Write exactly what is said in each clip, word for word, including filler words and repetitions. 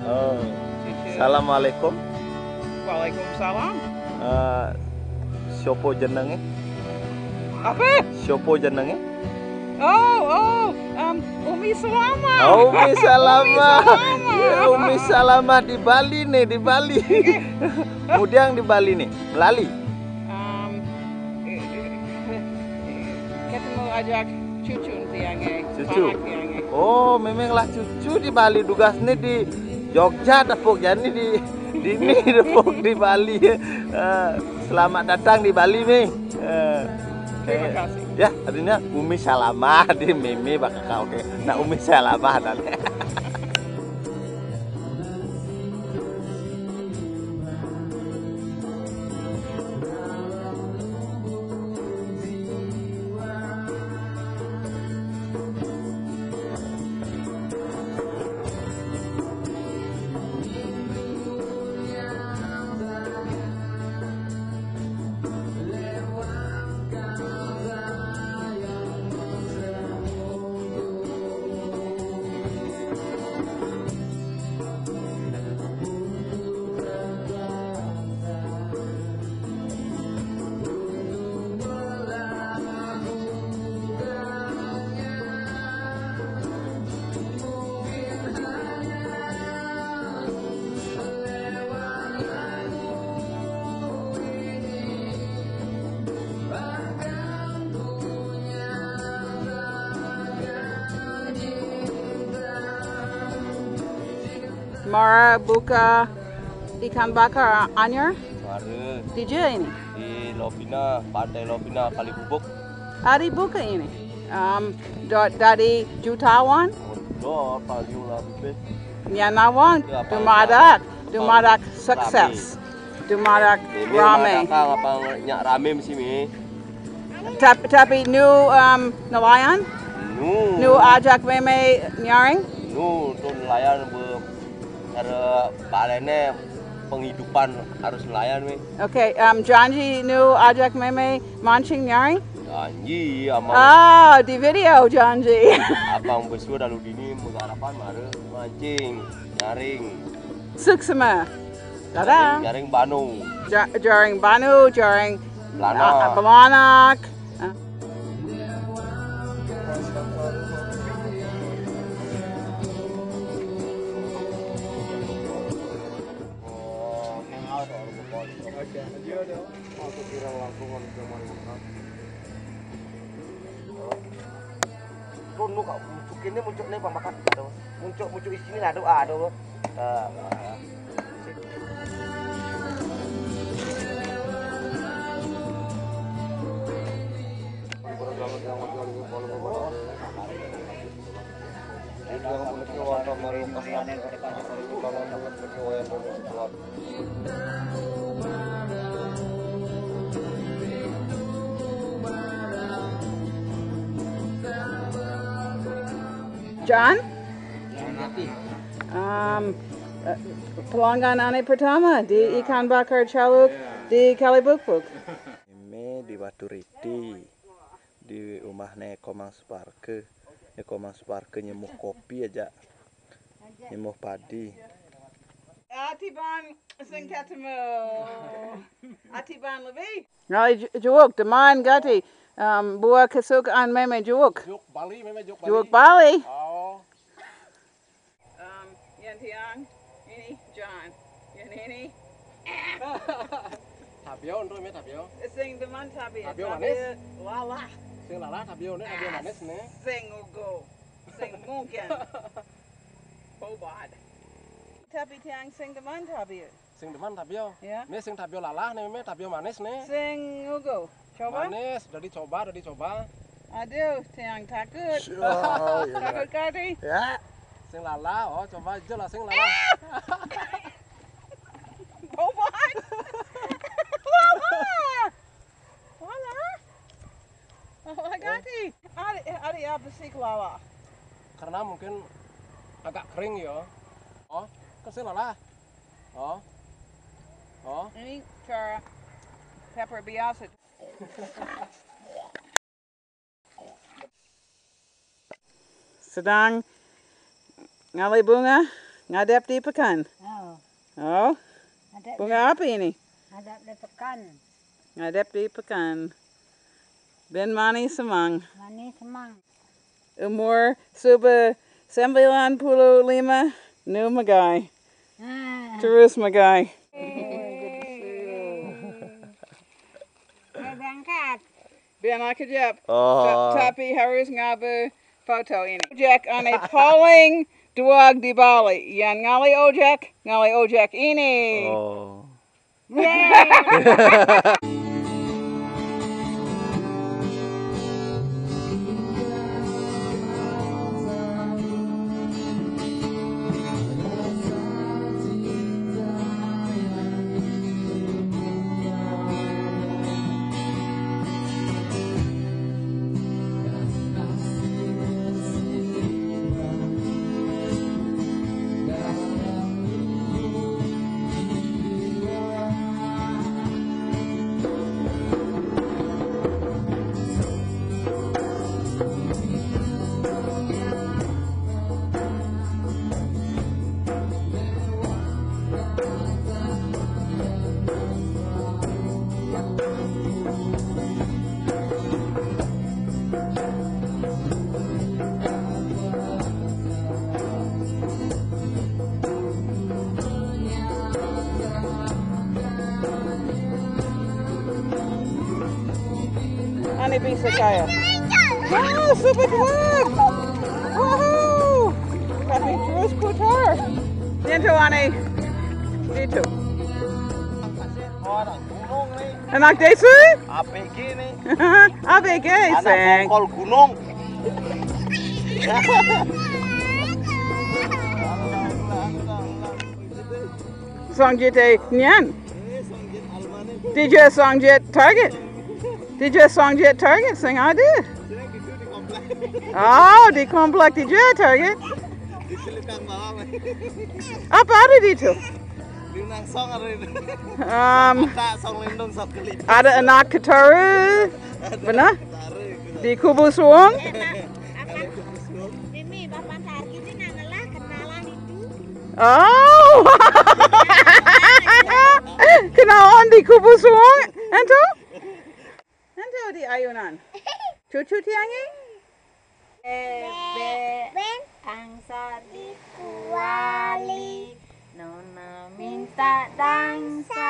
Oh. Assalamualaikum. Waalaikumsalam. Eh, siapa jenenge? Apa? Siapa jenenge? Oh, oh, um, Umi Salama. Oh, Umi Salama. Umi Salama. Ya, Umi Salama di Bali nih, di Bali. Mudiang di Bali nih, melali. Um, ketemu ajak cucu tiang e. Cucu. Anak tiang e. Oh, memanglah cucu di Bali, dugasne di Jogja tepuk, jani di, di ini tepuk di Bali. Eh, selamat datang di Bali, Mi. Eh, terima kasih. Ya, artinya Umi Salamah di Mimi bakal kau ke. Nah, Umi Salamah dan Mara buka ikan bakar anyar. Mara. Di mana ini? Di Lopina, Pantai Lopina, Kali Bubuk. Ari buka ini. Um, do, dari jutawan? Udah, paling lah, bebe. Ya, nawang, ya, dumadak, paling dumadak rame. Sukses. Dumadak rame. Ini rame. Apa nyak rame sih, Mi? Tap-, tapi nu, um, nelayan? Nu. Nu ajak meme nyaring? Nu, tu nelayan be-, ada balene penghidupan harus nelayan, Mi. Oke, um, janji nu ajak meme mancing nyaring? Janji, ama. Ah, di video janji. Abang besua dalu dini mengharapan mara mancing, nyaring. Suksma. Dadah. Jaring, jaring banu. Ja-, jaring banu, jaring belanak. Ah, belanak. Ah. Kono kak muncuk ini, muncuk ini, Bang, bakat gitu. Muncuk, muncuk di sini lah, doa, doa. Nah. John? Um, eh, pelanggan ane pertama di ikan bakar Caluk di Kalibukbuk. Ini di Batu Riti, di rumahnya Komang Suparke. Ya, Komang Suparke nyemuh kopi aja. Nyemuh padi. Atiban sing ketemu. Atiban lebih. Ngali ju-, juuk, teman gati. Um, buah kesukaan meme juuk. Juuk Bali, meme juuk Bali. Juuk Bali. Oh. Um, yan tiang, ini John. Yan ini. Tabio, untuk me tabio. Sing teman tabio. Tabio manis? Tabio lalah. Sing lalah, tabio ne, tabio manis ne. Sing ugo. Sing mungkin. Bobad. Tapi tiang sing teman tabio. Sing demen tabio. Ya. Nih sing tabio lalah nih, me tabio manis nih. Sing ugo. Coba. Manis, udah dicoba, udah dicoba. Aduh, tiang takut. Oh, iya. Takut kali. Ya. Sing lalah, oh coba aja lah sing lalah. Bau banget. Lalah. Lalah. Lalah kaki. Ari, ari apa sih lalah? Karena mungkin agak kering ya. Oh, kan sing lalah. Oh. Oh. Ini cara pepper biasa. Sedang ngali bunga. Ngadep di peken. Oh. Oh. Ngadep di, bunga apa ini? Ngadep di peken. Ngadep di peken. Bin mani semang. Mani semang. Umur suba sembilan puluh lima, nu megai. Ah. Terus megai. Saya berangkat. Biar nak kejap. Oh. Ta-, tapi harus ngaba foto ini. Ojek ane paling duag di Bali. Yan ngali ojek, ngali ojek ini. Oh. Yay! Ani bisa kaya. Wow, super club. Woohoo. Tapi terus putar. Ditu, Ani. Ditu. Anak desa? A P G ni. A P G, anak seng. Bongkol gunung. Song jite nian. Dija song jit target. Dija song jit target, seng ada. Oh, di komplek dija target. Apa ada ditu? Di Nangsong ada itu. Um, tak song lindung, song kelip. Ada anak ketara. Benar? Di Kubu Suong. Mimi, Bapak Targi ini nang ngelah kenalan itu. Oh. Kenalan di Kubu Suong, ento? Ento di ayunan. Cucu tiangi? Bebek angsa di kuali. Nona minta dangsa,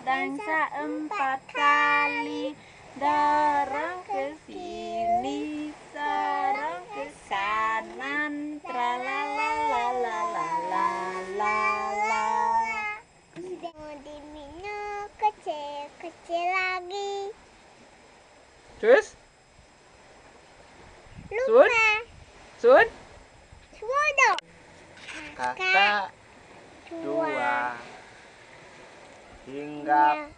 dangsa empat kali. Dorong ke sini, dorong ke kanan. Tralala. Mau diminum kecil-kecil lagi. Terus? Lupa. Sun? Sun? Sudah. Kakak dua. Hinggap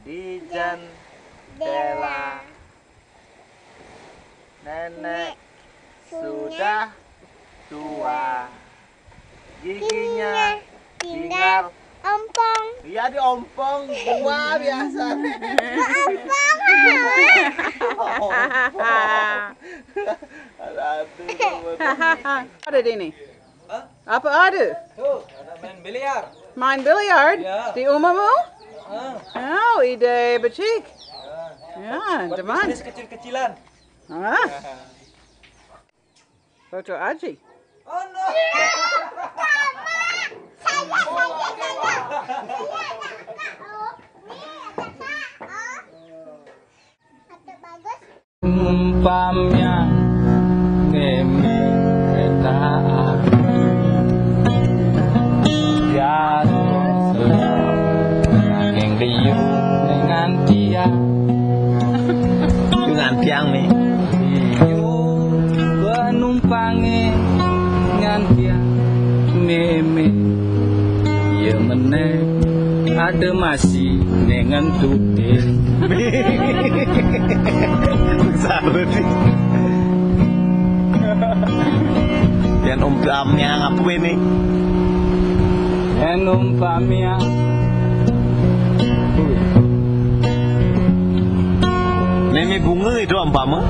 di jendela. Nenek sudah tua. Giginya tinggal ompong. Iya, di ompong. Dua biasa. Ompong. Ompong. Ada hantu. Ada di ini. Hah? Apa ada? Tuh, ada main biliar. Main biliar? Ya. Di umamu? Ah. Oh, ide becik. Ya. Ya, teman. Bisnis kecil-kecilan. Ah. Foto Aji. Oh, no. Saya, saya, saya. Saya ada K O. Ini ada K O. Foto bagus. Umpamia ngeme kereta api, jatuh selamat nanging liu dengan tiang. Dengan tiang ni. Iyo, penumpange ngan tiang meme. Iya meneh, ada masih nengen tutin. Salut. Yan umpamia ngapa ini? Yan umpamia. Meme bunga itu umpama.